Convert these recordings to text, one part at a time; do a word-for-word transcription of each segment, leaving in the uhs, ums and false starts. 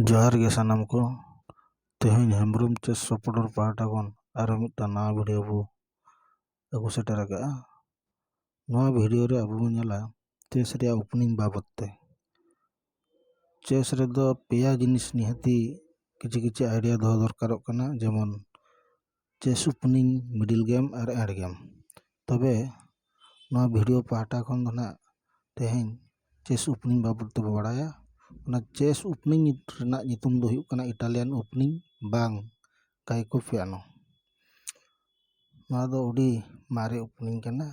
ᱡᱚᱦᱟᱨ ᱜᱮ ᱥᱟᱱᱟᱢ ᱠᱚ᱾ ᱛᱮᱦᱮᱧ ᱦᱮᱢᱵᱨᱚᱢ ᱪᱮᱥ ᱥᱚᱯᱚᱴᱚᱨ ᱯᱟᱦᱴᱟ ᱠᱷᱚᱱ ᱟᱨᱚ ᱢᱤᱫᱴᱟᱝ ᱱᱟᱣᱟ ᱵᱷᱤᱰᱤᱭᱳ ᱵᱚ ᱟᱹᱜᱩ ᱥᱮᱴᱮᱨ ᱟᱠᱟᱫᱼᱟ᱾ ᱱᱚᱣᱟ ᱵᱷᱤᱰᱤᱭᱳ ᱨᱮ ᱟᱵᱚ ᱵᱚᱱ ᱧᱮᱞᱟ ᱪᱮᱥ ᱨᱮᱭᱟᱜ ᱳᱯᱮᱱᱤᱝ ᱵᱟᱵᱚᱫ ᱛᱮ᱾ ᱪᱮᱥ ᱨᱮᱫᱚ ᱯᱮᱭᱟ ᱡᱤᱱᱤᱥ ᱱᱤᱦᱟᱹᱛᱤ ᱠᱤᱪᱷᱩ ᱠᱤᱪᱷᱩ ᱟᱭᱰᱤᱭᱟ ᱫᱚᱦᱚ ᱫᱚᱨᱠᱟᱨᱚᱜ ᱠᱟᱱᱟ, ᱡᱮᱢᱚᱱ ᱪᱮᱥ ᱳᱯᱮᱱᱤᱝ, ᱢᱤᱰᱤᱞ ᱜᱮᱢ ᱟᱨ ᱮᱱᱰ ᱜᱮᱢ᱾ ᱛᱚᱵᱮ ᱱᱚᱣᱟ ᱵᱷᱤᱰᱤᱭᱳ ᱯᱟᱦᱴᱟ ᱠᱷᱚᱱ ᱫᱚ ᱱᱟᱦᱟᱜ ᱛᱮᱦᱮᱧ ᱪᱮᱥ ᱳᱯᱮᱱᱤᱝ ᱵᱟᱵᱚᱫ ᱛᱮᱵᱚ ᱵᱟᱲᱟᱭᱟ᱾ ᱚᱱᱟ ᱪᱮᱥ ᱳᱯᱮᱱᱤᱝ ᱨᱮᱱᱟᱜ ᱧᱩᱛᱩᱢ ᱫᱚ ᱦᱩᱭᱩᱜ ᱠᱟᱱᱟ ᱤᱴᱟᱞᱤᱭᱟᱱ ᱳᱯᱮᱱᱤᱝ ᱵᱟᱝ ᱠᱟᱭᱠᱳ ᱯᱤᱭᱟᱱᱳ᱾ ᱱᱚᱣᱟ ᱫᱚ ᱟᱹᱰᱤ ᱢᱟᱨᱮ ᱳᱯᱮᱱᱤᱝ ᱠᱟᱱᱟ᱾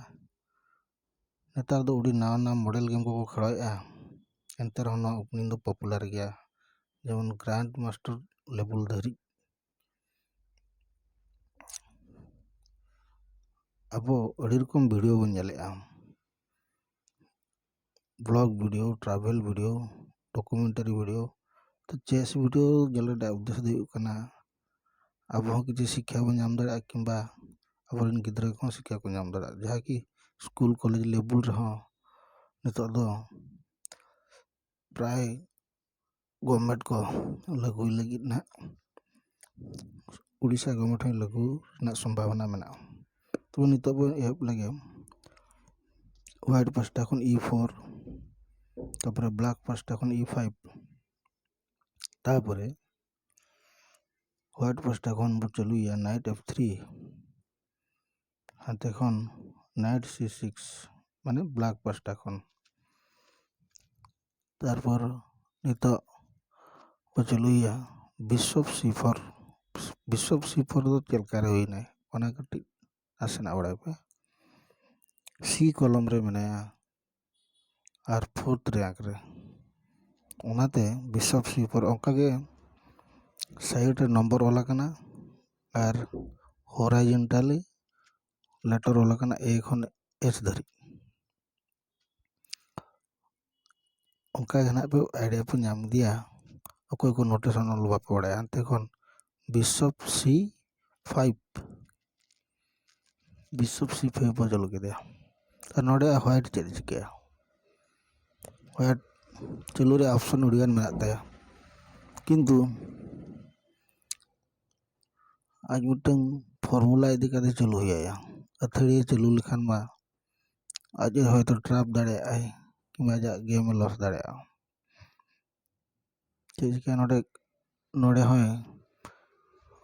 ᱱᱮᱛᱟᱨ ᱫᱚ ᱟᱹᱰᱤ ᱱᱟᱣᱟ ᱱᱟᱣᱟ ᱢᱚᱰᱮᱞ ᱜᱮᱢ ᱠᱚᱠᱚ ᱠᱷᱮᱞᱳᱜᱼᱟ, ᱮᱱᱛᱮ ᱨᱮᱦᱚᱸ ᱱᱚᱣᱟ ᱳᱯᱮᱱᱤᱝ ᱫᱚ ᱯᱚᱯᱩᱞᱟᱨ ᱜᱮᱭᱟ, ᱡᱮᱢᱚᱱ ᱜᱨᱟᱱᱰ ᱢᱟᱥᱴᱟᱨ ᱞᱮᱵᱮᱞ ᱫᱷᱟᱹᱨᱤᱡ᱾ ᱟᱵᱚ ᱟᱹᱰᱤ ᱨᱚᱠᱚᱢ ᱵᱷᱤᱰᱤᱭᱳ ᱵᱚᱱ ᱧᱮᱞᱮᱜᱼᱟ, blog video, travel video, documentary video. ᱛᱚ ᱪᱮᱥ ᱵᱷᱤᱰᱤᱭᱳ ᱧᱮᱞ ᱨᱮᱱᱟᱜ ᱩᱫᱽᱫᱮᱥᱥᱚ ᱫᱚ ᱦᱩᱭᱩᱜ ᱠᱟᱱᱟ ᱟᱵᱚ ᱦᱚᱸ ᱠᱤᱪᱷᱩ ᱥᱤᱠᱠᱷᱟ ᱵᱚᱱ ᱧᱟᱢ ᱫᱟᱲᱮᱭᱟᱜᱼᱟ, ᱠᱤᱝᱵᱟ ᱟᱵᱚᱨᱮᱱ ᱜᱤᱫᱽᱨᱟᱹ ᱠᱚᱦᱚᱸ ᱥᱤᱠᱠᱷᱟ ᱠᱚ ᱧᱟᱢ ᱫᱟᱲᱮᱭᱟᱜᱼᱟ, ᱡᱟᱦᱟᱸ ᱠᱤ ᱥᱠᱩᱞ ᱠᱚᱞᱮᱡᱽ ᱞᱮᱵᱮᱞ ᱨᱮᱦᱚᱸ ᱱᱤᱛᱚᱜ ᱫᱚ ᱯᱨᱟᱭ ᱜᱚᱵᱷᱢᱮᱱᱴ ᱠᱚ ᱞᱟᱹᱜᱩᱭ ᱞᱟᱹᱜᱤᱫ ᱱᱟᱦᱟᱜ ᱩᱲᱤᱥᱥᱟ ᱜᱚᱵᱷᱢᱮᱱᱴ ᱦᱚᱸᱭ ᱞᱟᱹᱜᱩ ᱨᱮᱱᱟᱜ ᱥᱚᱢᱵᱷᱟᱵᱚᱱᱟ ᱢᱮᱱᱟᱜᱼᱟ᱾ ᱛᱚᱵᱮ ᱱᱤᱛᱚᱜ ᱵᱚᱱ ᱮᱦᱚᱵ ᱞᱮᱜᱮ ᱦᱳᱣᱟᱭᱤᱴ ᱯᱟᱥᱴᱟ ᱠᱷᱚᱱ ᱤ ᱯᱷᱳᱨ, ᱛᱟᱨᱯᱚᱨᱮ ᱵᱞᱮᱠ ᱯᱟᱥᱴᱟ ᱠᱷᱚᱱ ᱤ ᱯᱷᱟᱭᱤᱵᱷ, ᱛᱟᱨᱯᱚᱨᱮ ᱦᱳᱣᱟᱭᱤᱴ ᱯᱟᱥᱴᱟ ᱠᱷᱚᱱ ᱵᱚ ᱪᱟᱹᱞᱩᱭᱟ ᱱᱟᱭᱤᱴ ᱮᱯᱷ ᱛᱷᱨᱤ, ᱦᱟᱱᱛᱮ ᱠᱷᱚᱱ ᱱᱟᱭᱤᱴ ᱥᱤ ᱥᱤᱠᱥ, ᱢᱟᱱᱮ ᱵᱞᱮᱠ ᱯᱟᱥᱴᱟ ᱠᱷᱚᱱ᱾ ᱛᱟᱨᱯᱚᱨ ᱱᱤᱛᱚᱜ ᱠᱚ ᱪᱟᱹᱞᱩᱭᱟ ᱵᱤᱥᱚᱯ ᱥᱤ ᱯᱷᱳᱨ᱾ ᱵᱤᱥᱚᱯ ᱥᱤ ᱯᱷᱳᱨ ᱫᱚ ᱪᱮᱫ ᱞᱮᱠᱟᱨᱮ ᱦᱩᱭᱱᱟᱭ, ᱚᱱᱟ ᱠᱟᱹᱴᱤᱡ ᱱᱟᱥᱮᱱᱟᱜ ᱵᱟᱲᱟᱭ ᱯᱮ᱾ ᱥᱤ ᱠᱚᱞᱚᱢ ᱨᱮ ᱢᱮᱱᱟᱭᱟ ᱟᱨ ᱯᱷᱳᱨᱛᱷ ᱨᱮᱝᱠ ᱨᱮ, ᱚᱱᱟᱛᱮ ᱵᱤᱥᱚᱯ ᱥᱤ ᱯᱷᱳᱨ᱾ ᱚᱱᱠᱟᱜᱮ ᱥᱟᱭᱤᱰ ᱨᱮ ᱱᱚᱢᱵᱚᱨ ᱚᱞ ᱟᱠᱟᱱᱟ ᱟᱨ ᱦᱚᱨᱟᱭᱡᱮᱱᱴᱟᱞᱤ ᱞᱮᱴᱟᱨ ᱚᱞ ᱟᱠᱟᱱᱟ ᱮ ᱠᱷᱚᱱ ᱮᱥ ᱫᱷᱟᱹᱨᱤᱡ᱾ ᱚᱱᱠᱟ ᱜᱮ ᱱᱟᱦᱟᱜ ᱯᱮ ᱟᱭᱰᱤᱭᱟ ᱯᱮ ᱧᱟᱢ ᱤᱫᱤᱭᱟ᱾ ᱚᱠᱚᱭ ᱠᱚ ᱱᱳᱴᱮᱥᱚᱱ ᱚᱞ ᱵᱟᱯᱮ ᱵᱟᱲᱟᱭᱟ, ᱦᱟᱱᱛᱮ ᱠᱷᱚᱱ ᱵᱤᱥᱚᱯ ᱥᱤ ᱯᱷᱟᱭᱤᱵᱷ, ᱵᱤᱥᱚᱯ ᱥᱤ ᱯᱷᱟᱭᱤᱵᱷ ᱵᱚ ᱪᱟᱹᱞᱩ ᱠᱮᱫᱮᱭᱟ᱾ ᱟᱨ ᱱᱚᱰᱮ ᱦᱳᱣᱟᱭᱤᱴ ᱪᱮᱫ ᱮ ᱪᱤᱠᱟᱹᱭᱟ? ᱦᱳᱣᱟᱭᱤᱴ ᱪᱟᱹᱞᱩ ᱨᱮᱭᱟᱜ ᱚᱯᱥᱚᱱ ᱟᱹᱰᱤᱜᱟᱱ ᱢᱮᱱᱟᱜ ᱛᱟᱭᱟ᱾ ᱠᱤᱱᱛᱩ ᱟᱡ ᱢᱤᱫᱴᱟᱝ ᱯᱷᱚᱨᱢᱩᱞᱟ ᱤᱫᱤ ᱠᱟᱛᱮ ᱪᱟᱹᱞᱩ ᱦᱩᱭ ᱟᱭᱟ᱾ ᱟᱹᱛᱷᱟᱹᱲᱤᱭᱟᱹ ᱪᱟᱹᱞᱩ ᱞᱮᱠᱷᱟᱱ ᱢᱟ ᱟᱡ ᱮ ᱦᱚᱭᱛᱳ ᱴᱨᱟᱯ ᱫᱟᱲᱮᱭᱟᱜᱼᱟᱭ, ᱠᱤᱝᱵᱟ ᱟᱡᱟᱜ ᱜᱮᱢ ᱮ ᱞᱚᱥ ᱫᱟᱲᱮᱭᱟᱜᱼᱟ᱾ ᱪᱮᱫ ᱪᱤᱠᱟᱹ ᱱᱚᱰᱮ, ᱱᱚᱰᱮ ᱦᱚᱸ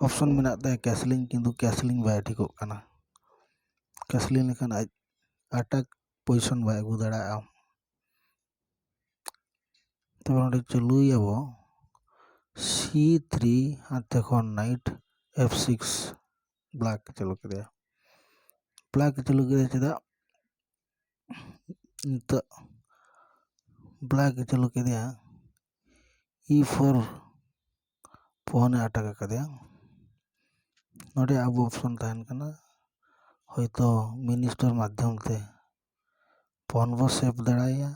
ᱚᱯᱥᱚᱱ ᱢᱮᱱᱟᱜ ᱛᱟᱭᱟ ᱠᱮᱥᱞᱤᱝ, ᱠᱤᱱᱛᱩ ᱠᱮᱥᱞᱤᱝ ᱵᱟᱭ ᱴᱷᱤᱠᱚᱜ ᱠᱟᱱᱟ᱾ ᱠᱮᱥᱞᱤᱝ ᱞᱮᱠᱷᱟᱱ ᱟᱡ ᱟᱴᱟᱠ ᱯᱚᱡᱤᱥᱚᱱ ᱵᱟᱭ ᱟᱹᱜᱩ ᱫᱟᱲᱮᱭᱟᱜᱼᱟ᱾ ᱛᱚᱵᱮ ᱱᱚᱰᱮ ᱪᱟᱹᱞᱩᱭᱟᱵᱚ ᱥᱤ ᱛᱷᱨᱤ, ᱦᱟᱱᱛᱮ ᱠᱷᱚᱱ ᱱᱟᱭᱤᱴ ᱮᱯᱷ ᱥᱤᱠᱥ ᱵᱞᱮᱠ ᱪᱟᱹᱞᱩ ᱠᱮᱫᱮᱭᱟ᱾ ᱵᱞᱮᱠ ᱪᱟᱹᱞᱩ ᱠᱮᱫᱮᱭᱟ ᱪᱮᱫᱟᱜ? ᱱᱤᱛᱚᱜ ᱵᱞᱮᱠ ᱪᱟᱹᱞᱩ ᱠᱮᱫᱮᱭᱟ, ᱤ ᱯᱷᱳᱨ ᱯᱚᱱᱮ ᱟᱴᱟᱠ ᱟᱠᱟᱫᱮᱭᱟ᱾ ᱱᱚᱰᱮ ᱟᱵᱚ ᱚᱯᱥᱚᱱ ᱛᱟᱦᱮᱱ ᱠᱟᱱᱟ, ᱦᱚᱭᱛᱳ ᱢᱤᱱᱤᱥᱴᱟᱨ ᱢᱟᱫᱽᱫᱷᱚᱢ ᱛᱮ ᱯᱚᱱ ᱵᱚ ᱥᱮᱵᱷ ᱫᱟᱲᱮᱭᱟᱭᱟ᱾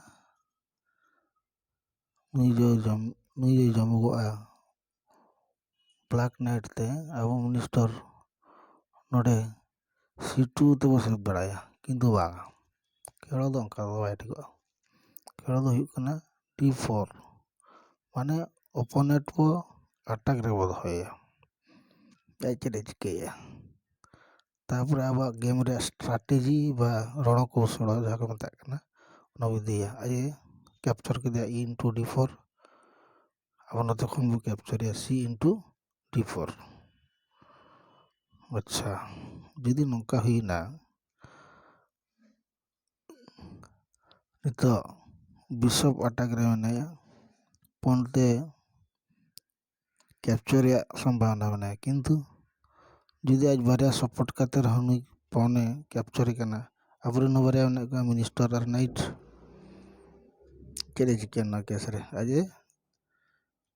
ᱱᱩᱭ ᱫᱚ ᱡᱚᱢ, ᱱᱩᱭ ᱫᱚᱭ ᱡᱚᱢᱚᱜᱚᱜᱼᱟ ᱵᱞᱮᱠ ᱱᱟᱭᱤᱴ ᱛᱮ᱾ ᱟᱵᱚ ᱢᱤᱱᱤᱥᱴᱟᱨ ᱱᱚᱰᱮ ᱥᱤ ᱴᱩ ᱛᱮᱵᱚ ᱥᱮᱵᱷ ᱫᱟᱲᱮᱭᱟᱭᱟ, ᱠᱤᱱᱛᱩ ᱵᱟᱝ, ᱠᱷᱮᱞᱳ ᱫᱚ ᱚᱱᱠᱟ ᱫᱚ ᱵᱟᱭ ᱴᱷᱤᱠᱚᱜᱼᱟ᱾ ᱠᱷᱮᱞᱳ ᱫᱚ ᱦᱩᱭᱩᱜ ᱠᱟᱱᱟ ᱰᱤ ᱯᱷᱳᱨ, ᱢᱟᱱᱮ ᱚᱯᱳᱱᱮᱱᱴ ᱵᱚ ᱟᱴᱟᱠ ᱨᱮᱵᱚ ᱫᱚᱦᱚᱭᱮᱭᱟ, ᱟᱡ ᱪᱮᱫ ᱮ ᱪᱤᱠᱟᱹᱭᱮᱭᱟ᱾ ᱛᱟᱨᱯᱚᱨᱮ ᱟᱵᱚᱣᱟᱜ ᱜᱮᱢ ᱨᱮᱭᱟᱜ ᱥᱴᱨᱟᱴᱮᱡᱤ ᱵᱟ ᱨᱚᱲᱚ ᱠᱚᱣᱥᱚᱞ ᱡᱟᱦᱟᱸ ᱠᱚ ᱢᱮᱛᱟᱜ ᱠᱟᱱᱟ, ᱚᱱᱟ ᱵᱚ ᱤᱫᱤᱭᱟ᱾ ᱟᱡ ᱮ ᱠᱮᱯᱪᱟᱨ ᱠᱮᱫᱮᱭᱟ ᱤ ᱤᱱᱴᱩ ᱰᱤ ᱯᱷᱳᱨ, ᱟᱵᱚ ᱱᱚᱛᱮ ᱠᱷᱚᱱ ᱵᱚ ᱠᱮᱯᱪᱟᱨᱮᱭᱟ ᱥᱤ ᱤᱱᱴᱩ ᱰᱤ ᱯᱷᱳᱨ᱾ ᱟᱪᱪᱷᱟ, ᱡᱩᱫᱤ ᱱᱚᱝᱠᱟ ᱦᱩᱭᱱᱟ, ᱱᱤᱛᱚᱜ ᱵᱤᱥᱚᱯ ᱟᱴᱟᱠ ᱨᱮ ᱢᱮᱱᱟᱭᱟ, ᱯᱚᱱ ᱛᱮ ᱠᱮᱯᱪᱟᱨ ᱨᱮᱭᱟᱜ ᱥᱚᱢᱵᱷᱟᱵᱚᱱᱟ ᱢᱮᱱᱟᱭᱟ, ᱠᱤᱱᱛᱩ ᱡᱩᱫᱤ ᱟᱡ ᱵᱟᱨᱭᱟ ᱥᱟᱯᱳᱨᱴ ᱠᱟᱛᱮ ᱨᱮᱦᱚᱸ ᱱᱩᱭ ᱯᱚᱱᱮ ᱠᱮᱯᱪᱟᱨᱮ ᱠᱟᱱᱟ, ᱟᱵᱚᱨᱮᱱ ᱦᱚᱸ ᱵᱟᱨᱭᱟ ᱢᱮᱱᱟᱜ ᱠᱚᱣᱟ ᱢᱤᱱᱤᱥᱴᱟᱨ ᱟᱨ ᱱᱟᱭᱤᱴ, ᱪᱮᱫ ᱮ ᱪᱤᱠᱟᱹᱭᱟ ᱱᱚᱣᱟ ᱠᱮᱥ ᱨᱮ? ᱟᱡ ᱮ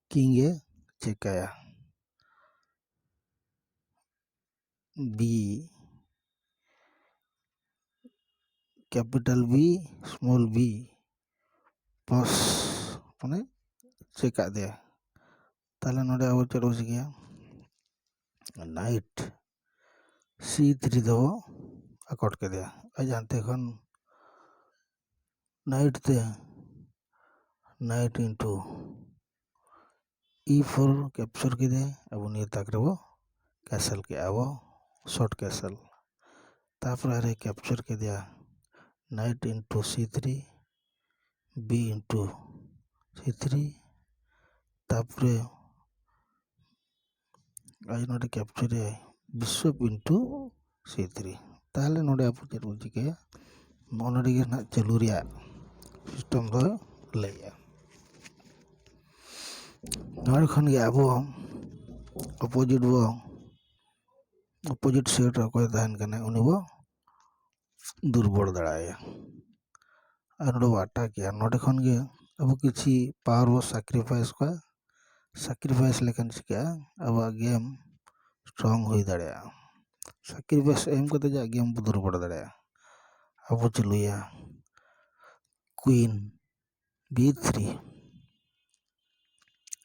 ᱠᱤᱝ ᱮ ᱪᱮᱠᱟᱭᱟ᱾ B, capital B, small B, plus ᱢᱟᱱᱮ ᱪᱮᱠ ᱟᱫ ᱫᱮᱭᱟ᱾ ᱛᱟᱦᱞᱮ ᱱᱚᱰᱮ ᱟᱵᱚ ᱪᱮᱫ ᱵᱚ ᱪᱤᱠᱟᱹᱭᱟ? ᱱᱟᱭᱤᱴ ᱥᱤ ᱛᱷᱨᱤ ᱫᱚᱵᱚ ᱟᱠᱚᱴ ᱠᱮᱫᱮᱭᱟ᱾ ᱟᱡ ᱦᱟᱱᱛᱮ ᱠᱷᱚᱱ ᱱᱟᱭᱤᱴ ᱛᱮ night into E four capture ᱠᱮᱫᱟᱭ, ᱟᱵᱚ ᱱᱤᱭᱟᱹ ᱛᱟᱠ ᱨᱮᱵᱚ castle ᱠᱮᱜᱼᱟ ᱵᱚ, short castle᱾ ᱛᱟᱯᱚᱨᱮ ᱟᱨᱮ capture ᱠᱮᱫᱮᱭᱟ knight into c three, b into c three, ᱛᱟᱯᱚᱨᱮ ᱟᱡ ᱱᱚᱰᱮ capture ᱮᱭᱟᱭ bishop into c three᱾ ᱛᱟᱦᱚᱞᱮ ᱱᱚᱰᱮ ᱟᱵᱚ ᱪᱮᱫ ᱵᱚᱱ ᱪᱤᱠᱟᱹᱭᱟ, ᱱᱚᱜᱼᱚ ᱱᱚᱰᱮ ᱜᱮ ᱱᱟᱦᱟᱜ ᱪᱟᱹᱞᱩ ᱨᱮᱭᱟᱜ system ᱫᱚ ᱞᱟᱹᱭᱮᱜᱼᱟ᱾ ᱱᱚᱰᱮ ᱠᱷᱚᱱ ᱜᱮ ᱟᱵᱚ opposite ᱵᱚ, opposite side ᱨᱮ ᱚᱠᱚᱭ ᱛᱟᱦᱮᱱ ᱠᱟᱱᱟᱭ ᱩᱱᱤ ᱵᱚ ᱫᱩᱨᱵᱚᱞ ᱫᱟᱲᱮᱭᱟᱭᱟ᱾ ᱟᱨ ᱱᱚᱰᱮ ᱵᱚ attack ᱮᱭᱟ᱾ ᱱᱚᱰᱮ ᱠᱷᱚᱱ ᱜᱮ ᱟᱵᱚ ᱠᱤᱪᱷᱤ power ᱵᱚ sacrifice ᱠᱚᱣᱟ᱾ Sacrifice ᱞᱮᱠᱷᱟᱱ ᱪᱤᱠᱟᱹᱜᱼᱟ, ᱟᱵᱚᱣᱟᱜ game strong ᱦᱩᱭ ᱫᱟᱲᱮᱭᱟᱜᱼᱟ᱾ Sacrifice ᱮᱢ ᱠᱟᱛᱮ ᱡᱟᱦᱟᱸ game ᱵᱚ ᱫᱩᱨᱵᱚᱞ ᱫᱟᱲᱮᱭᱟᱜᱼᱟ᱾ ᱟᱵᱚ ᱪᱟᱹᱞᱩᱭᱟ queen b three᱾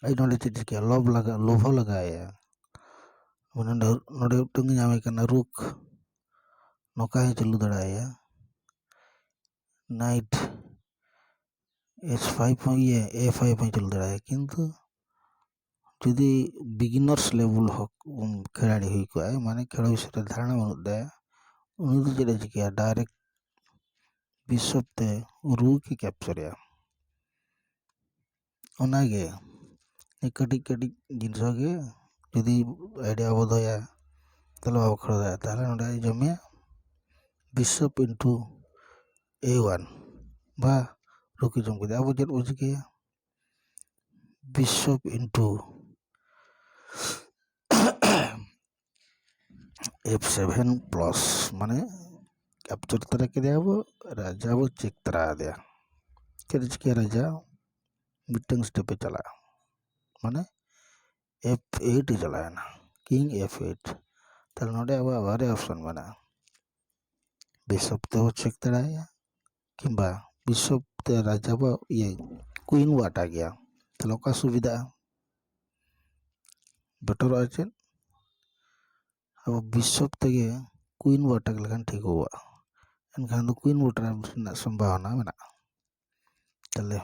ᱟᱡ ᱱᱚᱰᱮ ᱪᱮᱫ ᱪᱤᱠᱟᱹᱭᱟ, ᱞᱚᱵᱷ ᱞᱟᱜᱟ, ᱞᱳᱵᱷ ᱞᱟᱜᱟᱣᱮᱭᱟ᱾ ᱢᱟᱱᱮ ᱱᱚᱰᱮ, ᱱᱚᱰᱮ ᱢᱤᱫᱴᱟᱝ ᱧᱟᱢᱮ ᱠᱟᱱᱟ ᱨᱩᱠ, ᱱᱚᱝᱠᱟ ᱦᱚᱸᱭ ᱪᱟᱹᱞᱩ ᱫᱟᱲᱮᱭᱟᱭᱟ᱾ Knight h five ᱦᱚᱸ, ᱤᱭᱟᱹ, a five ᱦᱚᱸᱭ ᱪᱟᱹᱞᱩ ᱫᱟᱲᱮᱭᱟᱜᱼᱟ, ᱠᱤᱱᱛᱩ ᱡᱩᱫᱤ beginners level ᱦᱚᱸ ᱠᱷᱮᱞᱟᱲᱤ ᱦᱩᱭ ᱠᱚᱜᱼᱟᱭ, ᱢᱟᱱᱮ ᱠᱷᱮᱞᱳ ᱵᱤᱥᱚᱭ ᱨᱮ ᱫᱷᱟᱨᱚᱱᱟ ᱵᱟᱹᱱᱩᱜ ᱛᱟᱭᱟ, ᱩᱱᱤ ᱫᱚ ᱪᱮᱫ ᱮ ᱪᱤᱠᱟᱹᱭᱟ, direct bishop ᱛᱮ ᱨᱩᱠ ᱮ capture ᱮᱭᱟ᱾ ᱚᱱᱟᱜᱮ ᱠᱟᱹᱴᱤᱡ ᱠᱟᱹᱴᱤᱡ ᱡᱤᱱᱤᱥ ᱜᱮ ᱡᱩᱫᱤ idea ᱵᱚ ᱫᱚᱦᱚᱭᱟ, ᱛᱟᱦᱞᱮ ᱵᱟᱵᱚ ᱠᱷᱮᱞᱳ ᱫᱟᱲᱮᱭᱟᱜᱼᱟ᱾ ᱛᱟᱦᱞᱮ ᱱᱚᱰᱮ ᱡᱚᱢᱮᱭᱟ bishop into a one ᱵᱟ rook ᱮ ᱡᱚᱢ ᱠᱮᱫᱟ᱾ ᱟᱵᱚ ᱪᱮᱫ ᱵᱚ ᱪᱤᱠᱟᱹᱭᱟ? Bishop into f seven plus, ᱢᱟᱱᱮ capture ᱛᱟᱨᱟ ᱠᱮᱫᱮᱭᱟ ᱵᱚ, ᱨᱟᱡᱟ ᱵᱚ check ᱛᱟᱨᱟ ᱟᱫᱮᱭᱟ᱾ ᱪᱮᱫ ᱮ ᱪᱤᱠᱟᱹᱭᱟ ᱨᱟᱡᱟ? ᱢᱤᱫᱴᱟᱝ step ᱮ ᱪᱟᱞᱟᱜᱼᱟ, ᱢᱟᱱᱮ f eight ᱮ ᱪᱟᱞᱟᱣᱮᱱᱟ, king f eight᱾ ᱛᱟᱦᱞᱮ ᱱᱚᱰᱮ ᱟᱵᱚᱣᱟᱜ ᱵᱟᱨᱭᱟ option ᱢᱮᱱᱟᱜᱼᱟ, bishop ᱛᱮᱵᱚ check ᱫᱟᱲᱮᱭᱟᱭᱟ ᱠᱤᱝᱵᱟ bishop ᱛᱮ ᱨᱟᱡᱟ ᱵᱚ, ᱤᱭᱟᱹ, queen ᱵᱚ attack ᱮᱭᱟ᱾ ᱛᱟᱦᱞᱮ ᱚᱠᱟ ᱥᱩᱵᱤᱫᱷᱟᱜᱼᱟ? betterᱚᱜᱼᱟ ᱪᱮᱫ? ᱟᱵᱚ bishop ᱛᱮᱜᱮ queen ᱵᱚ attack ᱞᱮᱠᱷᱟᱱ ᱴᱷᱤᱠᱚᱜᱼᱟ, ᱮᱱᱠᱷᱟᱱ ᱫᱚ queen ᱵᱚ trap ᱨᱮᱱᱟᱜ ᱥᱚᱢᱵᱷᱟᱵᱚᱱᱟ ᱢᱮᱱᱟᱜᱼᱟ᱾ ᱛᱟᱦᱞᱮ,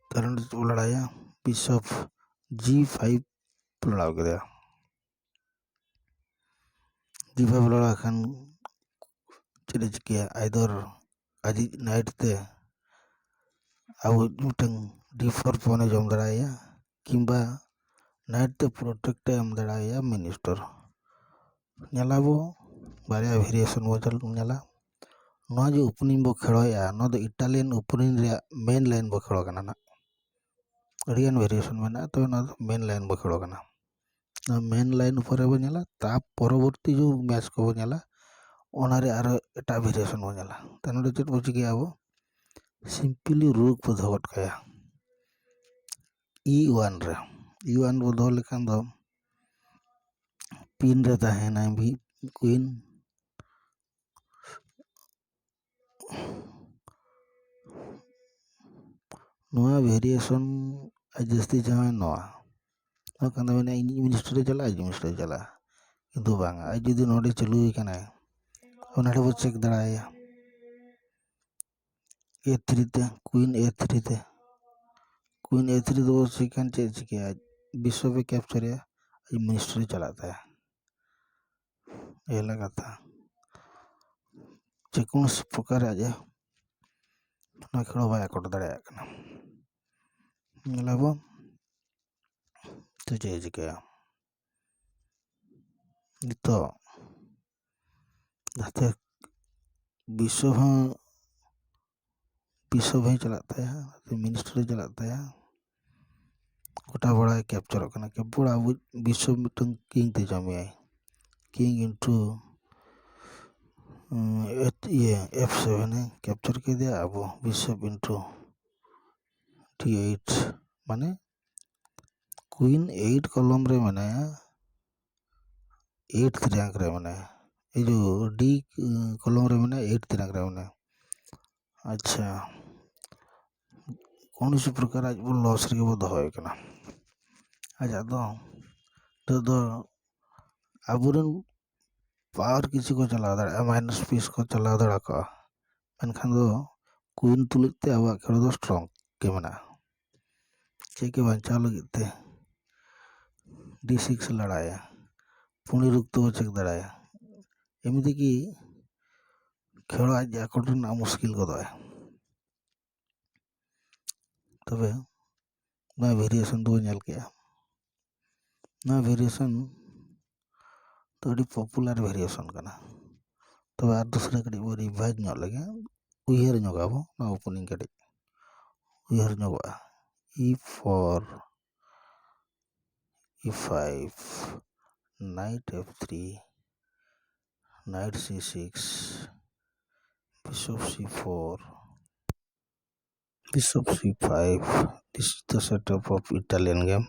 ᱛᱟᱦᱞᱮ ᱱᱚᱰᱮ ᱪᱮᱫ ᱵᱚ ᱞᱟᱲᱟᱭᱟ? ᱵᱤᱥᱚᱯ ᱡᱤ ᱯᱷᱟᱭᱤᱵᱷ ᱞᱟᱲᱟᱣ ᱠᱮᱫᱟ᱾ ᱡᱤ ᱯᱷᱟᱭᱤᱵᱷ ᱞᱟᱲᱟᱣ ᱠᱷᱟᱱ ᱪᱮᱫ ᱮ ᱪᱤᱠᱟᱹᱭᱟ? ᱟᱭᱫᱚᱨ ᱟᱡᱤᱡ ᱱᱟᱭᱤᱴ ᱛᱮ ᱟᱵᱚ ᱢᱤᱫᱴᱟᱝ ᱰᱤ ᱯᱷᱳᱨ ᱯᱚᱱᱮ ᱡᱚᱢ ᱫᱟᱲᱮᱭᱟᱭᱟ, ᱠᱤᱝᱵᱟ ᱱᱟᱭᱤᱴ ᱛᱮ ᱯᱨᱚᱴᱮᱠᱴ ᱮ ᱮᱢ ᱫᱟᱲᱮᱭᱟᱭᱟ ᱢᱤᱱᱤᱥᱴᱟᱨ᱾ ᱧᱮᱞᱟᱵᱚ, ᱵᱟᱨᱭᱟ ᱵᱷᱮᱨᱤᱭᱮᱥᱚᱱ ᱵᱚ ᱧᱮᱞᱟ᱾ ᱱᱚᱣᱟ ᱡᱮ ᱳᱯᱮᱱᱤᱝ ᱵᱚ ᱠᱷᱮᱞᱚᱭᱮᱫᱼᱟ, ᱱᱚᱣᱟ ᱫᱚ ᱤᱴᱟᱞᱤᱭᱟᱱ ᱳᱯᱮᱱᱤᱝ ᱨᱮᱭᱟᱜ ᱢᱮᱱ ᱞᱟᱭᱤᱱ ᱵᱚ ᱠᱷᱮᱞ ᱠᱟᱱᱟ ᱱᱟᱜ᱾ ᱟᱹᱰᱤᱜᱟᱱ ᱵᱷᱮᱨᱤᱭᱮᱥᱚᱱ ᱢᱮᱱᱟᱜᱼᱟ, ᱛᱚᱵᱮ ᱱᱚᱣᱟ ᱫᱚ ᱢᱮᱱ ᱞᱟᱭᱤᱱ ᱵᱚ ᱠᱷᱮᱞ ᱠᱟᱱᱟ᱾ ᱱᱚᱣᱟ ᱢᱮᱱ ᱞᱟᱭᱤᱱ ᱩᱯᱚᱨ ᱨᱮᱵᱚ ᱧᱮᱞᱟ, ᱛᱟ ᱯᱚᱨᱚᱵᱚᱨᱛᱤ ᱡᱮ ᱢᱮᱪ ᱠᱚᱵᱚ ᱧᱮᱞᱟ, ᱚᱱᱟ ᱨᱮ ᱟᱨᱚ ᱮᱴᱟᱜ ᱵᱷᱮᱨᱤᱭᱮᱥᱚᱱ ᱵᱚ ᱧᱮᱞᱟ᱾ ᱛᱚ ᱱᱚᱰᱮ ᱪᱮᱫ ᱵᱚ ᱪᱤᱠᱟᱹᱭᱟ ᱟᱵᱚ? ᱥᱤᱢᱯᱤᱞᱤ ᱨᱩᱠ ᱵᱚ ᱫᱚᱦᱚ ᱜᱚᱫ ᱠᱟᱭᱟ ᱤ ᱳᱣᱟᱱ ᱨᱮ᱾ ᱤ ᱳᱣᱟᱱ ᱵᱚ ᱫᱚᱦᱚ ᱞᱮᱠᱷᱟᱱ ᱫᱚ ᱯᱤᱱ ᱨᱮ ᱛᱟᱦᱮᱱᱟᱭ ᱢᱤᱫ ᱠᱩᱭᱤᱱ᱾ ᱱᱚᱣᱟ ᱵᱷᱮᱨᱤᱭᱮᱥᱚᱱ ᱟᱡ ᱡᱟᱹᱥᱛᱤ ᱡᱟᱦᱟᱸ ᱱᱚᱣᱟ, ᱱᱚᱣᱟ ᱠᱷᱟᱱ ᱫᱚ ᱢᱮᱱᱟ ᱤᱧ ᱢᱤᱱᱤᱥᱴᱟᱨ ᱮ ᱪᱟᱞᱟᱜᱼᱟ, ᱟᱡ ᱢᱤᱱᱤᱥᱴᱟᱨ ᱮ ᱪᱟᱞᱟᱜᱼᱟ᱾ ᱠᱤᱱᱛᱩ ᱵᱟᱝ, ᱟᱡ ᱡᱩᱫᱤ ᱱᱚᱰᱮ ᱪᱟᱹᱞᱩᱭ ᱠᱟᱱᱟᱭ, ᱚᱱᱟ ᱨᱮᱵᱚ ᱪᱮᱠ ᱫᱟᱲᱮᱭᱟᱭᱟ᱾ ᱮ ᱛᱷᱨᱤ ᱛᱮ, ᱠᱩᱭᱤᱱ ᱮ ᱛᱷᱨᱤ ᱛᱮ, ᱠᱩᱭᱤᱱ ᱮ ᱛᱷᱨᱤ ᱫᱚ ᱪᱤᱠᱟᱹᱱ ᱪᱮᱫ ᱪᱤᱠᱟᱹᱭᱟ? ᱵᱤᱥᱚᱯ ᱮ ᱠᱮᱯᱪᱟᱨᱮᱭᱟ, ᱟᱡ ᱢᱤᱱᱤᱥᱴᱟᱨ ᱮ ᱪᱟᱞᱟᱜ ᱛᱟᱭᱟ᱾ ᱮ ᱦᱩᱭᱱᱟ ᱠᱟᱛᱷᱟ, ᱡᱮᱠᱳᱱᱳ ᱯᱨᱚᱠᱟᱨ ᱟᱡ ᱮ ᱚᱱᱟ ᱠᱷᱮᱞᱳ ᱵᱟᱭ ᱟᱠᱚᱴ ᱫᱟᱲᱮᱭᱟᱜ ᱠᱟᱱᱟ᱾ ᱧᱮᱞᱟᱵᱚᱱ ᱛᱚ ᱪᱮᱫ ᱮ ᱪᱤᱠᱟᱹᱭᱟ ᱱᱤᱛᱚᱜ, ᱡᱟᱛᱮ ᱵᱤᱥᱚᱯ ᱦᱚᱸ, ᱵᱤᱥᱚᱯ ᱦᱚᱸᱭ ᱪᱟᱞᱟᱜ ᱛᱟᱭᱟ, ᱢᱤᱱᱤᱥᱴᱟᱨ ᱦᱚᱸᱭ ᱪᱟᱞᱟᱜ ᱛᱟᱭᱟ᱾ ᱜᱚᱴᱟ ᱵᱟᱲᱟᱭ ᱠᱮᱯᱪᱟᱨᱚᱜ ᱠᱟᱱᱟ, ᱠᱮᱯᱪᱟᱨ ᱟᱵᱚ ᱵᱤᱥᱚᱯ ᱢᱤᱫᱴᱟᱝ ᱠᱤᱝ ᱛᱮ ᱡᱚᱢᱮᱭᱟᱭ, ᱠᱤᱝ ᱤᱱᱴᱩ ᱤᱭᱟᱹ ᱮᱯᱷ ᱥᱮᱵᱷᱮᱱ ᱮ ᱠᱮᱯᱪᱟᱨ ᱠᱮᱫᱮᱭᱟ ᱟᱵᱚ ᱵᱤᱥᱚᱯ ᱤᱱᱴᱩ ᱰᱤ ᱮᱭᱤᱴ, ᱢᱟᱱᱮ ᱠᱩᱭᱤᱱ ᱮᱭᱤᱴ ᱠᱚᱞᱚᱢ ᱨᱮ ᱢᱮᱱᱟᱭᱟ, ᱮᱭᱤᱴ ᱨᱮᱝᱠ ᱨᱮ ᱢᱮᱱᱟᱭᱟ, ᱮᱭ ᱡᱚ ᱰᱤ ᱠᱚᱞᱚᱢ ᱨᱮ ᱢᱮᱱᱟᱭᱟ, ᱮᱭᱤᱴ ᱨᱮᱝᱠ ᱨᱮ ᱢᱮᱱᱟᱭᱟ᱾ ᱟᱪᱪᱷᱟ, ᱠᱳᱱᱳ ᱯᱨᱚᱠᱟᱨ ᱟᱡ ᱵᱚ ᱞᱚᱥ ᱨᱮᱜᱮ ᱵᱚ ᱫᱚᱦᱚᱭᱮ ᱠᱟᱱᱟ᱾ ᱟᱡᱟᱜ ᱫᱚ ᱱᱤᱛᱚᱜ ᱫᱚ ᱟᱵᱚᱨᱮᱱ ᱯᱟᱣᱟᱨ ᱠᱤᱪᱷᱩ ᱠᱚ ᱪᱟᱞᱟᱣ ᱫᱟᱲᱮᱭᱟᱜᱼᱟ, ᱢᱟᱭᱱᱟᱥ ᱯᱤᱥ ᱠᱚ ᱪᱟᱞᱟᱣ ᱫᱟᱲᱮ ᱠᱚᱜᱼᱟ, ᱢᱮᱱᱠᱷᱟᱱ ᱫᱚ ᱠᱩᱭᱤᱱ ᱛᱩᱞᱩᱡ ᱛᱮ ᱟᱵᱚᱣᱟᱜ ᱠᱷᱮᱞᱳ ᱫᱚ ᱥᱴᱨᱚᱝ ᱜᱮ ᱢᱮᱱᱟᱜᱼᱟ᱾ ᱪᱮᱠ ᱮ ᱵᱟᱧᱪᱟᱣ ᱞᱟᱹᱜᱤᱫ ᱛᱮ ᱰᱤ ᱥᱤᱠᱥ ᱞᱟᱲᱟᱭᱟ, ᱯᱩᱱᱤ ᱨᱩᱠ ᱛᱮᱵᱚ ᱪᱮᱠ ᱫᱟᱲᱮᱭᱟ᱾ ᱮᱢᱱᱤ ᱛᱮᱜᱮ ᱠᱷᱮᱞᱳ ᱟᱡ ᱟᱠᱚᱴ ᱨᱮᱱᱟᱜ ᱢᱩᱥᱠᱤᱞ ᱜᱚᱫᱚᱜᱼᱟᱭ᱾ ᱛᱚᱵᱮ ᱱᱚᱣᱟ ᱵᱷᱮᱨᱤᱭᱮᱥᱚᱱ ᱫᱚᱵᱚ ᱧᱮᱞ ᱠᱮᱜᱼᱟ᱾ ᱱᱚᱣᱟ ᱵᱷᱮᱨᱤᱭᱮᱥᱚᱱ ᱫᱚ ᱟᱹᱰᱤ ᱯᱚᱯᱩᱞᱟᱨ ᱵᱷᱮᱨᱤᱭᱮᱥᱚᱱ ᱠᱟᱱᱟ᱾ ᱛᱚᱵᱮ ᱟᱨ ᱫᱩᱥᱨᱟ ᱠᱟᱹᱴᱤᱡ ᱵᱚ ᱨᱤᱵᱷᱟᱭᱤᱡᱽ ᱧᱚᱜ ᱞᱮᱜᱮ, ᱩᱭᱦᱟᱹᱨ ᱧᱚᱜᱟᱵᱚ ᱱᱚᱣᱟ ᱳᱯᱮᱱᱤᱝ ᱠᱟᱹᱴᱤᱡ ᱩᱭᱦᱟᱹᱨ ᱧᱚᱜᱚᱜᱼᱟ᱾ E four, E five, knight F three, knight C six, bishop C four, bishop C five. This is the setup of Italian game.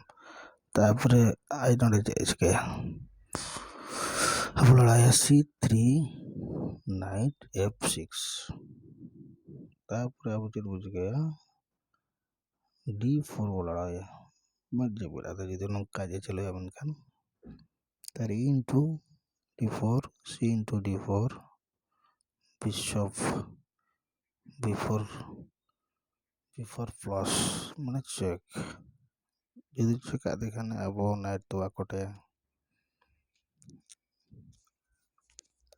ᱛᱟᱨᱯᱚᱨᱮ ᱟᱡ ᱱᱚᱰᱮ ᱪᱮᱫ ᱮ ᱪᱤᱠᱟᱹᱭᱟ? ᱟᱵᱚ ᱞᱟᱲᱟᱭᱟ C three, knight F six. ᱛᱟᱨᱯᱚᱨᱮ ᱟᱵᱚ ᱪᱮᱫ ᱵᱚ ᱪᱤᱠᱟᱹᱭᱟ? D four ᱵᱚ ᱞᱟᱲᱟᱣᱟ᱾ ᱢᱟ ᱡᱮ ᱵᱮᱲᱟ ᱫᱚ ᱡᱩᱫᱤ ᱱᱚᱝᱠᱟ ᱡᱮ ᱪᱟᱹᱞᱩᱭᱟ ᱢᱮᱱᱠᱷᱟᱱ ᱛᱟᱦᱞᱮ into D four, C into D four, bishop B four, B four plus ᱢᱟᱱᱮ ᱪᱮᱠ᱾ ᱡᱩᱫᱤ ᱪᱮᱠ ᱟᱫᱮ ᱠᱷᱟᱱ ᱟᱵᱚ ᱱᱟᱭᱤᱴ ᱫᱚ ᱟᱠᱚᱴᱮ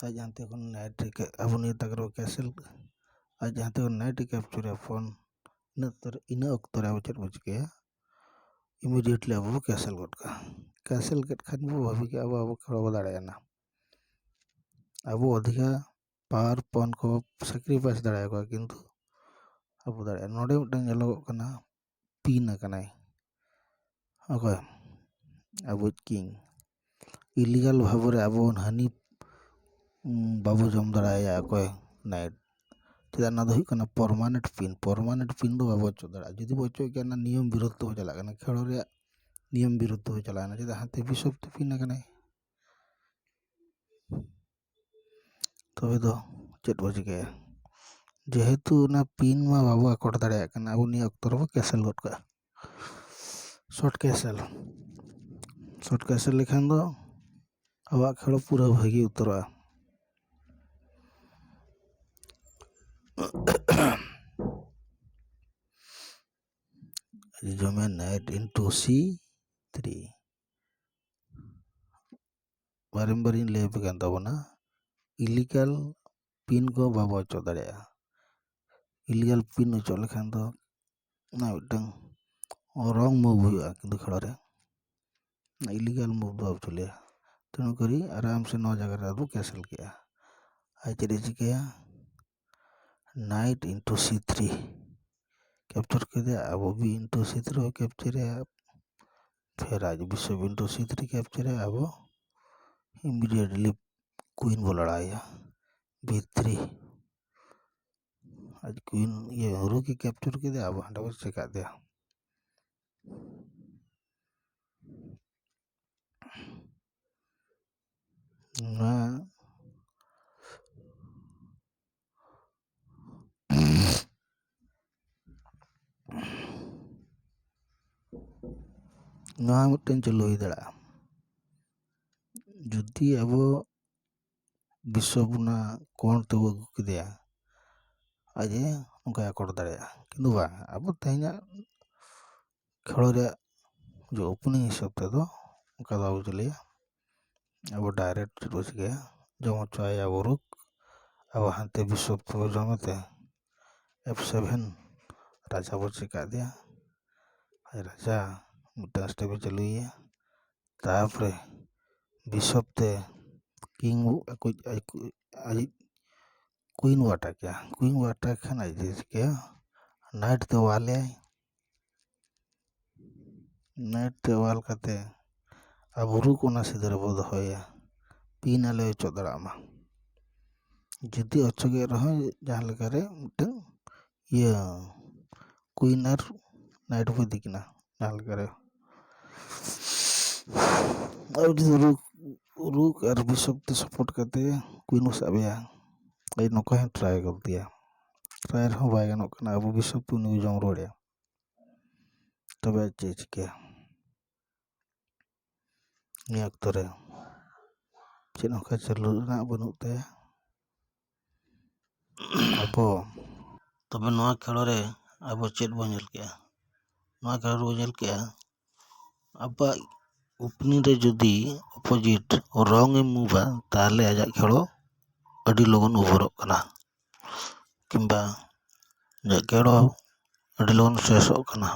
ᱟᱡ ᱦᱟᱱᱛᱮ ᱠᱷᱚᱱ ᱱᱟᱭᱤᱴ ᱟᱵᱚ ᱱᱤᱭᱟᱹ ᱛᱟᱠ ᱨᱮ ᱠᱮᱥᱮᱞ, ᱟᱡ ᱦᱟᱱᱛᱮ ᱠᱷᱚᱱ ᱱᱟᱭᱤᱴ ᱠᱮᱯᱪᱩᱨ ᱮ ᱯᱷᱳᱱ᱾ ᱤᱱᱟᱹ ᱚᱠᱛᱚ ᱨᱮ, ᱤᱱᱟᱹ ᱚᱠᱛᱚ ᱨᱮ ᱟᱵᱚ ᱪᱮᱫ ᱵᱚ ᱪᱤᱠᱟᱹᱭᱟ? ᱤᱢᱤᱰᱤᱭᱮᱴᱞᱤ ᱟᱵᱚ ᱵᱚ ᱠᱮᱥᱮᱞ ᱜᱚᱫ ᱠᱟᱜᱼᱟ᱾ ᱠᱮᱥᱮᱞ ᱠᱮᱫ ᱠᱷᱟᱱ ᱵᱚ ᱵᱷᱟᱹᱵᱤ ᱠᱮᱜᱼᱟ ᱟᱵᱚ, ᱟᱵᱚ ᱠᱷᱮᱞ ᱵᱚ ᱫᱟᱲᱮᱭᱟᱜᱼᱟ᱾ ᱟᱵᱚ ᱚᱫᱷᱤᱠᱟ ᱯᱟᱣᱟᱨ ᱯᱚᱭᱮᱱᱴ ᱠᱚ ᱥᱮᱠᱨᱤᱯᱷᱟᱭᱤᱥ ᱫᱟᱲᱮᱭᱟᱠᱚᱣᱟ, ᱠᱤᱱᱛᱩ ᱟᱵᱚ ᱫᱟᱲᱮᱭᱟᱜᱼᱟ᱾ ᱱᱚᱰᱮ ᱢᱤᱫᱴᱟᱝ ᱧᱮᱞᱚᱜᱚᱜ ᱠᱟᱱᱟ, ᱯᱤᱱ ᱟᱠᱟᱱᱟᱭ ᱚᱠᱚᱭ? ᱟᱵᱚᱭᱤᱡ ᱠᱤᱝ᱾ ᱤᱞᱤᱜᱟᱞ ᱵᱷᱟᱵᱽ ᱨᱮ ᱟᱵᱚ ᱦᱟᱹᱱᱤ, ᱩᱸ, ᱵᱟᱵᱚ ᱡᱚᱢ ᱫᱟᱲᱮᱭᱟᱭᱟ ᱚᱠᱚᱭ? ᱱᱟᱭᱤᱴ᱾ ᱪᱮᱫᱟᱜ? ᱚᱱᱟ ᱫᱚ ᱦᱩᱭᱩᱜ ᱠᱟᱱᱟ ᱯᱟᱨᱢᱟᱱᱮᱱᱴ ᱯᱤᱱ᱾ ᱯᱟᱨᱢᱟᱱᱮᱱᱴ ᱯᱤᱱ ᱫᱚ ᱵᱟᱵᱚ ᱚᱪᱚᱜ ᱫᱟᱲᱮᱭᱟᱜᱼᱟ᱾ ᱡᱩᱫᱤ ᱵᱚ ᱚᱪᱚᱜ ᱜᱮᱭᱟ, ᱚᱱᱟ ᱱᱤᱭᱚᱢ ᱵᱤᱨᱩᱫᱽ ᱛᱮᱵᱚ ᱪᱟᱞᱟᱜ ᱠᱟᱱᱟ, ᱠᱷᱮᱞᱳ ᱨᱮᱭᱟᱜ ᱱᱤᱭᱚᱢ ᱵᱤᱨᱩᱫᱽ ᱛᱮᱵᱚ ᱪᱟᱞᱟᱣᱮᱱᱟ᱾ ᱪᱮᱫᱟᱜ? ᱦᱟᱱᱛᱮ ᱵᱤᱥᱚᱯ ᱛᱮ ᱯᱤᱱ ᱟᱠᱟᱱᱟᱭ᱾ ᱛᱚᱵᱮ ᱫᱚ ᱪᱮᱫ ᱵᱚ ᱪᱤᱠᱟᱹᱭᱟ? ᱡᱮᱦᱮᱛᱩ ᱚᱱᱟ ᱯᱤᱱ ᱢᱟ ᱵᱟᱵᱚ ᱟᱠᱚᱴ ᱫᱟᱲᱮᱭᱟᱜ ᱠᱟᱱᱟ, ᱟᱵᱚ ᱱᱤᱭᱟᱹ ᱚᱠᱛᱚ ᱨᱮᱵᱚ ᱠᱮᱥᱮᱞ ᱜᱚᱫ ᱠᱟᱜᱼᱟ᱾ ᱥᱚᱨᱴ ᱠᱮᱥᱮᱞ, ᱥᱚᱨᱴ ᱠᱮᱥᱮᱞ ᱞᱮᱠᱷᱟᱱ ᱫᱚ ᱟᱵᱚᱣᱟᱜ ᱠᱷᱮᱞ ᱯᱩᱨᱟᱹ ᱵᱷᱟᱹᱜᱤ ᱩᱛᱟᱹᱨᱚᱜᱼᱟ᱾ ᱡᱚᱢᱮ knight into c three. ᱵᱟᱨᱮᱢ ᱵᱟᱨᱤᱧ ᱞᱟᱹᱭ ᱟᱯᱮ ᱠᱟᱱ ᱛᱟᱵᱚᱱᱟ, ᱤᱞᱤᱜᱟᱞ ᱯᱤᱱ ᱠᱚ ᱵᱟᱵᱚ ᱚᱪᱚᱜ ᱫᱟᱲᱮᱭᱟᱜᱼᱟ᱾ ᱤᱞᱤᱜᱟᱞ ᱯᱤᱱ ᱚᱪᱚᱜ ᱞᱮᱠᱷᱟᱱ ᱫᱚ ᱚᱱᱟ ᱢᱤᱫᱴᱟᱝ ᱨᱚᱝ ᱢᱩᱵᱷ ᱦᱩᱭᱩᱜᱼᱟ, ᱠᱤᱱᱛᱩ ᱠᱷᱮᱞᱳ ᱨᱮ ᱤᱞᱤᱜᱟᱞ ᱢᱩᱵᱷ ᱫᱚ ᱵᱟᱵᱚ ᱪᱟᱹᱞᱩᱭᱟ᱾ ᱛᱮᱱᱩ ᱠᱚᱨᱤ ᱟᱨᱟᱢ ᱥᱮ ᱱᱚᱣᱟ ᱡᱟᱭᱜᱟ ᱨᱮ ᱟᱵᱚ ᱠᱮᱱᱥᱮᱞ ᱠᱮᱜᱼᱟ᱾ ᱟᱨ ᱪᱮᱫ ᱮ ᱪᱤᱠᱟᱹᱭᱟ? Knight into c three capture ᱠᱮᱫᱮᱭᱟ, ᱟᱵᱚ b into c three ᱦᱚᱸ ᱠᱮᱯᱪᱟᱨᱮᱭᱟ, ᱯᱷᱮᱨ ᱟᱡ ᱵᱤᱥᱚᱯ into c three ᱠᱮᱯᱪᱟᱨᱮᱭᱟ, ᱟᱵᱚ ᱤᱢᱤᱰᱤᱭᱮᱴᱞᱤ ᱠᱩᱭᱤᱱ ᱵᱚ ᱞᱟᱲᱟᱣᱮᱭᱟ b three᱾ ᱟᱡ ᱠᱩᱭᱤᱱ ᱤᱭᱟᱹ ᱨᱩᱠ ᱮ ᱠᱮᱯᱪᱟᱨ ᱠᱮᱫᱮᱭᱟ, ᱟᱵᱚ ᱦᱟᱸᱰᱮ ᱵᱚ ᱪᱮᱠᱟᱫ ᱫᱮᱭᱟ᱾ ᱱᱚᱣᱟ ᱱᱚᱣᱟ ᱢᱤᱫᱴᱮᱱ ᱪᱟᱹᱞᱩ ᱦᱩᱭ ᱫᱟᱲᱮᱭᱟᱜᱼᱟ᱾ ᱡᱩᱫᱤ ᱟᱵᱚ ᱵᱤᱥᱚᱯ ᱚᱱᱟ ᱠᱚᱨᱱᱟᱨ ᱛᱮᱵᱚ ᱟᱹᱜᱩ ᱠᱮᱫᱮᱭᱟ, ᱟᱡ ᱮ ᱱᱚᱝᱠᱟᱭ ᱟᱠᱚᱴ ᱫᱟᱲᱮᱭᱟᱜᱼᱟ᱾ ᱠᱤᱱᱛᱩ ᱵᱟᱝ, ᱟᱵᱚ ᱛᱮᱦᱮᱧᱟᱜ ᱠᱷᱮᱞᱳ ᱨᱮᱭᱟᱜ ᱡᱮ ᱳᱯᱮᱱᱤᱝ ᱦᱤᱥᱟᱹᱵ ᱛᱮᱫᱚ ᱚᱱᱠᱟ ᱫᱚ ᱵᱟᱵᱚ ᱪᱟᱹᱞᱩᱭᱟ᱾ ᱟᱵᱚ ᱰᱟᱭᱨᱮᱠᱴ ᱪᱮᱫ ᱵᱚ ᱪᱤᱠᱟᱹᱭᱟ, ᱡᱚᱢ ᱦᱚᱪᱚᱭᱟ ᱟᱵᱚ ᱨᱩᱠ, ᱟᱵᱚ ᱦᱟᱱᱛᱮ ᱵᱤᱥᱚᱯ ᱛᱮᱵᱚ ᱡᱚᱢᱮ ᱛᱮ f seven ᱨᱟᱡᱟ ᱵᱚ ᱪᱮᱠᱟᱫ ᱫᱮᱭᱟ᱾ ᱟᱡ ᱨᱟᱡᱟ ᱢᱤᱫᱴᱟᱝ ᱥᱴᱮᱯ ᱮ ᱪᱟᱹᱞᱩᱭᱮᱭᱟ, ᱛᱟᱨᱯᱚᱨᱮ ᱵᱤᱥᱚᱯ ᱛᱮ ᱠᱤᱝ ᱟᱡ ᱠᱩᱭᱤᱱ ᱵᱚ ᱟᱴᱟᱠᱮᱭᱟ᱾ ᱠᱩᱭᱤᱱ ᱵᱚ ᱟᱴᱟᱠ ᱠᱷᱟᱱ ᱟᱡ ᱪᱮᱫ ᱮ ᱪᱤᱠᱟᱹᱭᱟ? ᱱᱟᱭᱤᱴ ᱛᱮ ᱚᱣᱟᱞᱮᱭᱟᱭ᱾ ᱱᱟᱭᱤᱴ ᱛᱮ ᱚᱣᱟᱞ ᱠᱟᱛᱮ ᱟᱵᱚ ᱨᱩᱠ ᱚᱱᱟ ᱥᱤᱫᱷᱟᱹ ᱨᱮᱵᱚ ᱫᱚᱦᱚᱭᱮᱭᱟ, ᱯᱤᱱ ᱟᱞᱚᱭ ᱚᱪᱚᱜ ᱫᱟᱲᱮᱭᱟᱜ ᱢᱟ᱾ ᱡᱩᱫᱤ ᱚᱪᱚᱜᱮᱫ ᱨᱮᱦᱚᱸ ᱡᱟᱦᱟᱸ ᱞᱮᱠᱟᱨᱮ ᱢᱤᱫᱴᱟᱝ ᱤᱭᱟᱹ ᱠᱩᱭᱤᱱ ᱟᱨ ᱱᱟᱭᱤᱴ ᱵᱚ ᱤᱫᱤ ᱠᱤᱱᱟ ᱡᱟᱦᱟᱸ ᱞᱮᱠᱟᱨᱮ᱾ ᱟᱵᱚ ᱡᱩᱫᱤ ᱨᱩᱠ, ᱨᱩᱠ ᱟᱨ ᱵᱤᱥᱚᱯ ᱛᱮ ᱥᱟᱯᱳᱨᱴ ᱠᱟᱛᱮ ᱠᱩᱭᱤᱱ ᱵᱚ ᱥᱟᱵᱮᱭᱟ, ᱟᱡ ᱱᱚᱝᱠᱟ ᱦᱚᱸ ᱴᱨᱟᱭ ᱜᱚᱫ ᱜᱮᱭᱟ᱾ ᱴᱨᱟᱭ ᱨᱮᱦᱚᱸ ᱵᱟᱭ ᱜᱟᱱᱚᱜ ᱠᱟᱱᱟ, ᱟᱵᱚ ᱵᱤᱥᱚᱯ ᱛᱮ ᱩᱱᱤ ᱵᱚ ᱡᱚᱢ ᱨᱩᱣᱟᱹᱲᱮᱭᱟ᱾ ᱛᱚᱵᱮ ᱪᱮᱫ ᱮ ᱪᱤᱠᱟᱹᱭᱟ? ᱱᱤᱭᱟᱹ ᱚᱠᱛᱚ ᱨᱮ ᱪᱮᱫ ᱦᱚᱸ ᱚᱱᱠᱟ ᱪᱟᱹᱞᱩ ᱨᱮᱱᱟᱜ ᱵᱟᱹᱱᱩᱜ ᱛᱟᱭᱟ᱾ ᱟᱵᱚ ᱛᱚᱵᱮ ᱱᱚᱣᱟ ᱠᱷᱮᱞᱳ ᱨᱮ ᱟᱵᱚ ᱪᱮᱫ ᱵᱚᱱ ᱧᱮᱞ ᱠᱮᱜᱼᱟ? ᱱᱚᱣᱟ ᱠᱷᱮᱞᱳᱰ ᱵᱚᱱ ᱧᱮᱞ ᱠᱮᱜᱼᱟ, ᱟᱵᱚᱣᱟᱜ ᱩᱯᱱᱤ ᱨᱮ ᱡᱩᱫᱤ ᱚᱯᱳᱡᱤᱴ ᱨᱚᱝ ᱮᱢ ᱢᱩᱵᱷᱟ, ᱛᱟᱦᱚᱞᱮ ᱟᱡᱟᱜ ᱠᱷᱮᱞᱳ ᱟᱹᱰᱤ ᱞᱚᱜᱚᱱ ᱩᱵᱷᱚᱨᱚᱜ ᱠᱟᱱᱟ, ᱠᱤᱝᱵᱟ ᱟᱡᱟᱜ ᱠᱷᱮᱞᱳ ᱟᱹᱰᱤ ᱞᱚᱜᱚᱱ ᱥᱮᱥᱚᱜ ᱠᱟᱱᱟ᱾